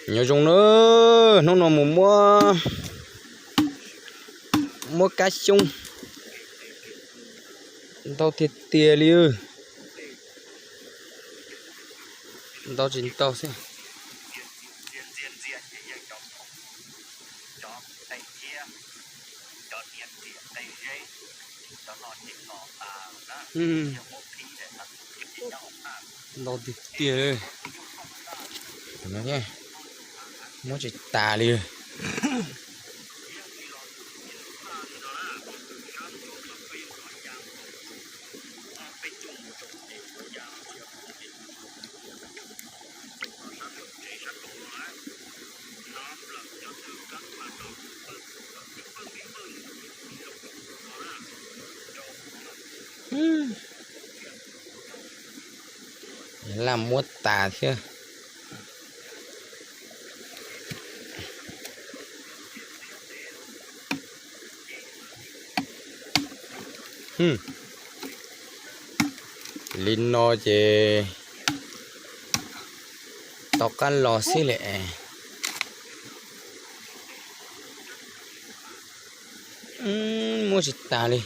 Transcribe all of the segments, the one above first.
Nyob zoo na, hnub no mus muab, muab kab xyoob ntau tiag tiag li. Ntau tsis ntau xwb. Ntau tiag tiag. Muab tsis tas li. Laj muab tas thiab. Li no ces tau qab los xwb lawm. Muab tsis tas li.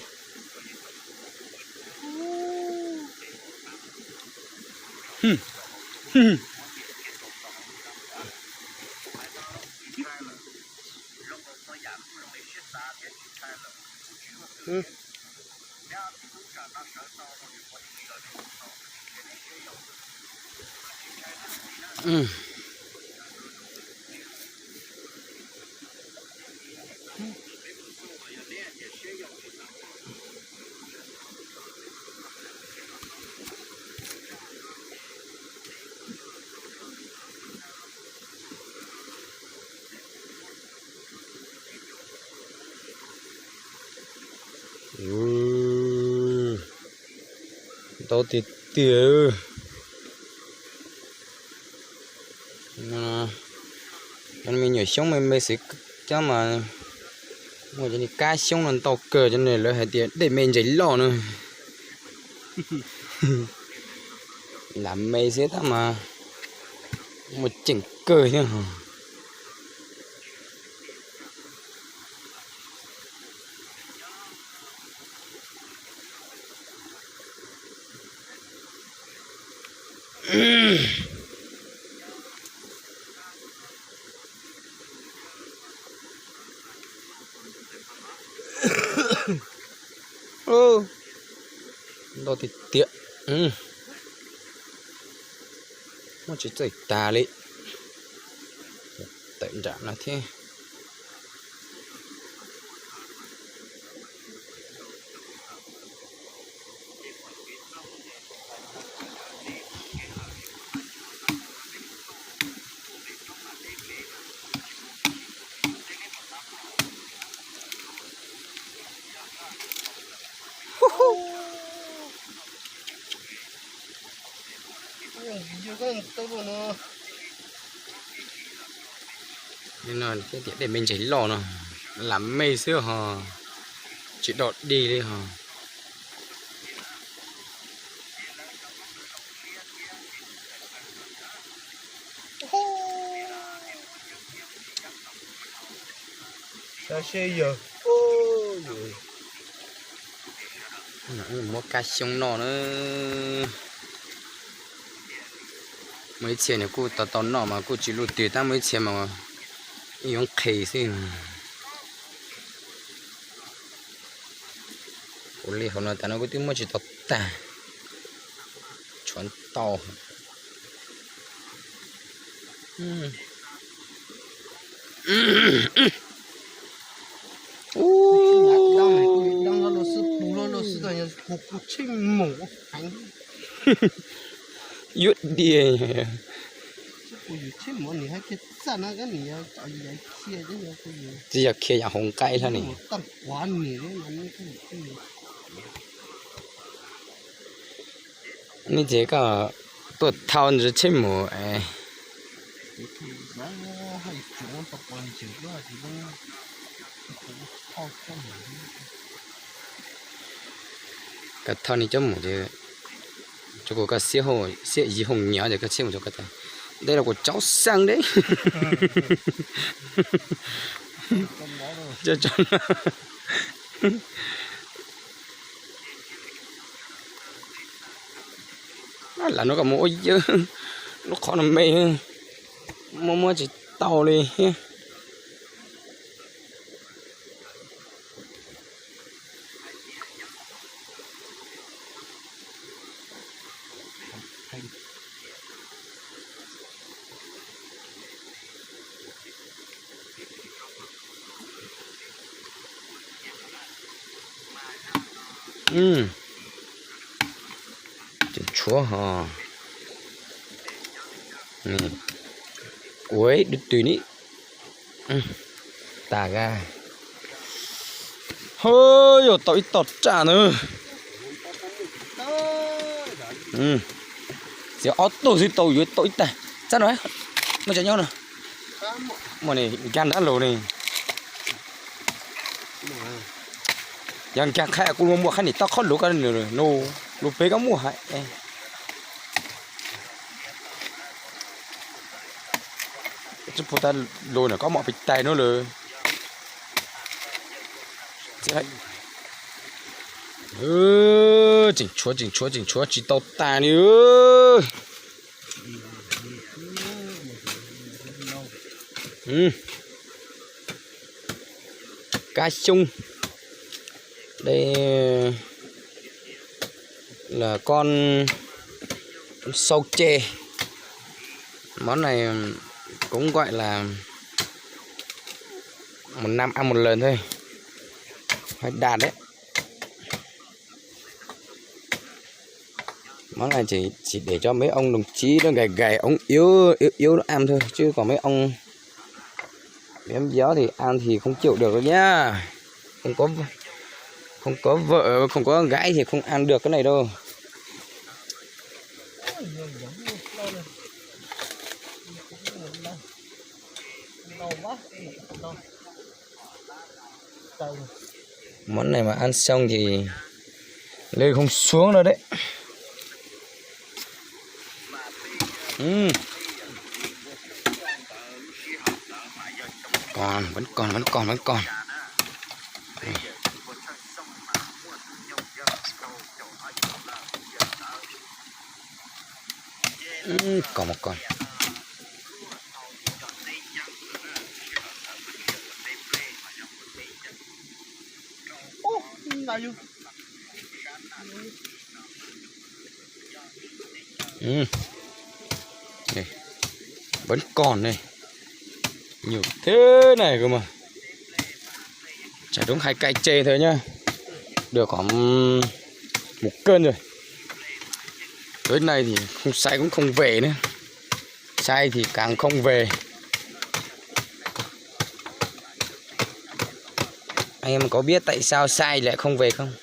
Ntau tiag tiag. Cov me nyuam xyoob me me xwb, cov mas muaj cov niag kab xyoob no ntau kawg, cov niag lawv hais tias dej me ntses loj na. Lam me xwb tab mas muaj ceem kawg thiab. Ntau tiag tiag. Muab tsis txawj tas li. Tawm nram no thiab. Li no thiaj tias dej me ntses loj no, lam me xwb ho tsis dog dig li ho. Muab kab xyoob noj na. Muaj ib txhia nws kuj tau tau noj mas kuj tsis luj twg, tab muaj ib txhia mas ib yuav nqhis xwb. Kuv li hauv no tas no kuj twb muab tsis tau tag, tshuav ntau. Yuav diaj. Tsis yog khiav yam hauv nqaij hlo ni. Nej ces koj tuaj thau ntawd tsheb mus es. Koj thau ni cov mus ces, cov kuv koj xiab yig hooj nyiav ces koj tsheb mus cov koj tas. Đây là của cháu Sang đấy. Lam no kom mus ua yawg, lub qhov no me, muab muab tsis tau li thiab. Tseem tshuav ho. Ua dub tws ni. Tas ga. Ho, yog tau ib tog raj na. Txiav ob tug xwb tau yuav tau ib tag. Txab no, muaj cov nyob no. Muaj ni, nkag nrab lus ni. Yog nkag qhab kuv luag muaj qhab nim tob qhob lus ko no, lus peb koj muaj hais. Tsis pub tas lus na, koj mom pes tais no lawm. Tseem tshuav, tseem tshuav, tseem tshuav tsis tau tas li. Cá xyoob. Đây là con sâu chê. Món này cũng gọi là một năm ăn một lần thôi. Hơi đạt đấy. Món này chỉ, chỉ để cho mấy ông đồng chí nó gầy gầy, ống yếu, yếu, yếu nó ăn thôi. Chứ còn mấy ông béo béo thì ăn thì không chịu được đâu nhá. Không có, không có vợ, không có gái thì không ăn được cái này đâu. Món này mà ăn xong thì lên không xuống đâu đấy. Còn, vẫn còn, vẫn còn, vẫn còn. Còn một con. Ừ. Đây. Vẫn còn đây. Nhiều thế này cơ mà. Chả đúng hai cây chê thôi nhá. Được khoảng một cân rồi. Tới nay thì không sai cũng không về nữa. Sai thì càng không về. Anh em có biết tại sao sai lại không về không?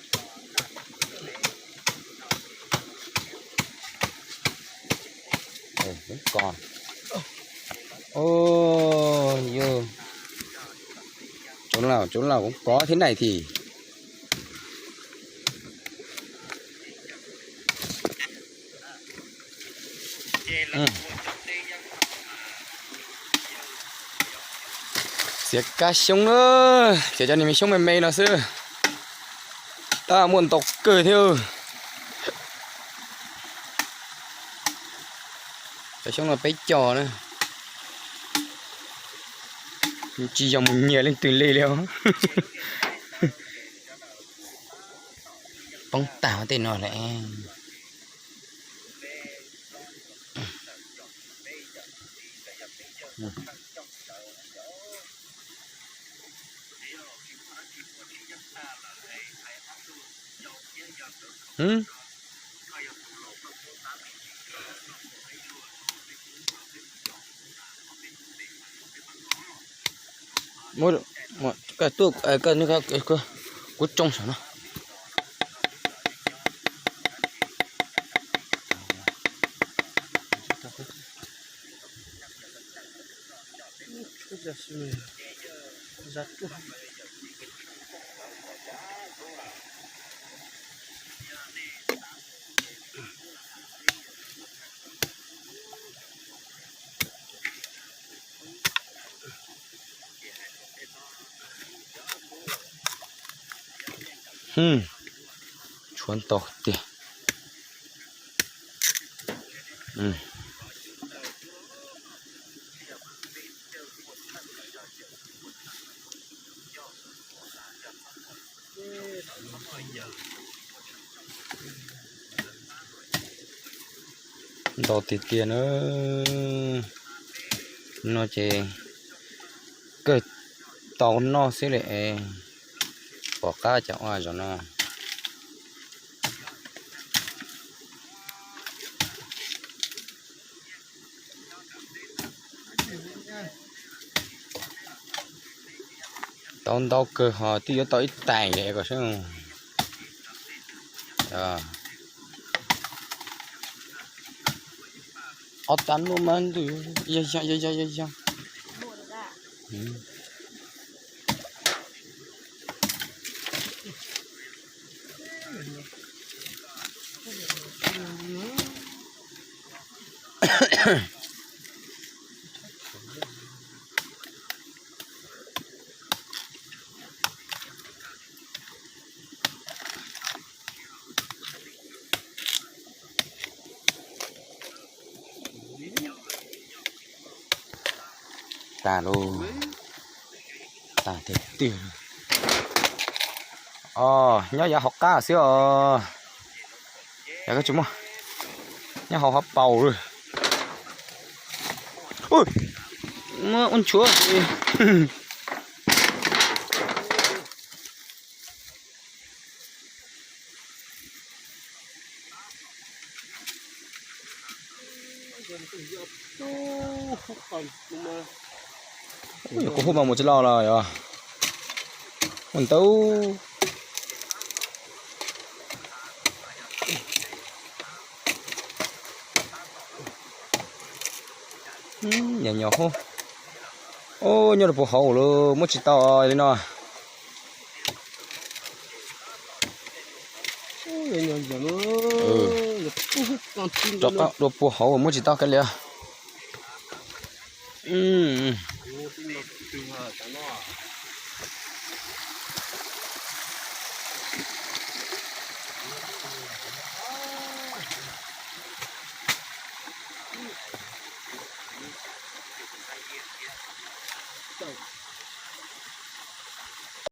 Đây, vẫn còn. Ô, yô. Chỗ nào, chỗ nào cũng có thế này thì. Xiav kab xyoob na, xiav cov niag me xyoob me me no xwb. Tab muaj ntau kawg thiab. Cov xyoob no peb co na. Tsis yog mus nyiag leej twg li li os. Poob tag tej no lawm. Muab, koj tuaj, koj, kuv tsoo saum no. Tshuav ntau tiag. Ntau tiag tiag na. No ces kawg tau noj xwb li es, pom qab cov ua zaum no. Tau ntau kawg ho twb yuav tau ib tais kom saib. Ob tag nuj mas ntws yog yog yog yog yog. Tag lauj. Tag tiag tiag. Os, nyob yav hauv qab xwb os. Yog koj tsis muaj, nyob hauv hauv paus lawm. Ua nchuav. Kuv hu mas mus tsis los los yog ua ntau. Nyuam nyuam hub. Ub, nyob rau puag hauv lawm muab tsis tau li no. Rov qab dua puag hauv muab tsis tau kiag li.